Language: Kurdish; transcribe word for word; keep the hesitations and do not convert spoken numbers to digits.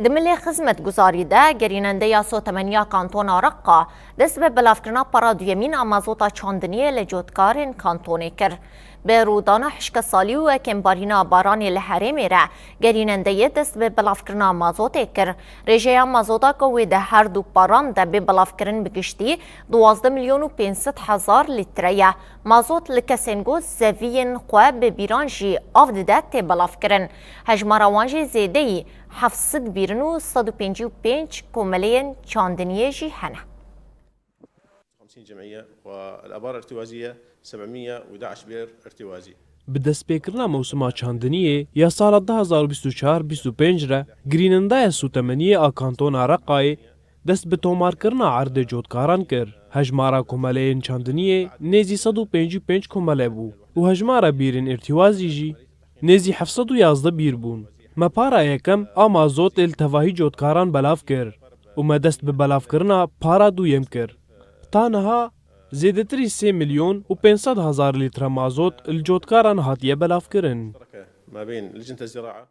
Di milê xizmetguzarî de gerînendeya sotemeniya Kantona Reqa dest bi belavkirina para duyemîn a mazota çandiniyê li cotkarên kantonê kir. Bi rûdana hişkesalî û kêmbarîna baranê li herêmê re gerînendeyê dest bi belavkirina mazotê kir. Rêjeya mazota ku wê di her du paran de bê belavkirin bi giştî duwazdeh milyon û pênc sed hezar lître ye. Mazot li kesên ku zeviyên xwe bi bîran jî av dide tê belavkirin. Hejmara wan jî zêdeyî heft sed bîr in û sed û pêncî û pênc komeleyên çandiniyê jî hene. خمسين جمعية والآبار الارتوازية سبعمية وإحدى عشر بير ارتوازي. Bi destpêkirina mewsima çandiniyê ya sala du hezar û bîst û çar bîst û pênc re, girînendaya sotemeniyê a Kantona Reqayê dest bi tomarkirina erdê cotkaran kir. Hejmara komeleyên çandiniyê nêzî sed û pêncî û pênc komele bû û hejmara bîrên îrtîwazî jî nêzî heft sed û yazdeh bîr bûn. Me para yekem a mazotê li tevahî cotkaran belav kir û me dest bi belavkirina para duyem kir. Ta niha zêdetirî sê milyon û pênc sed hezar lître mazot li cotkaran hatiye belavkirin. ما بين لجنة الزراعة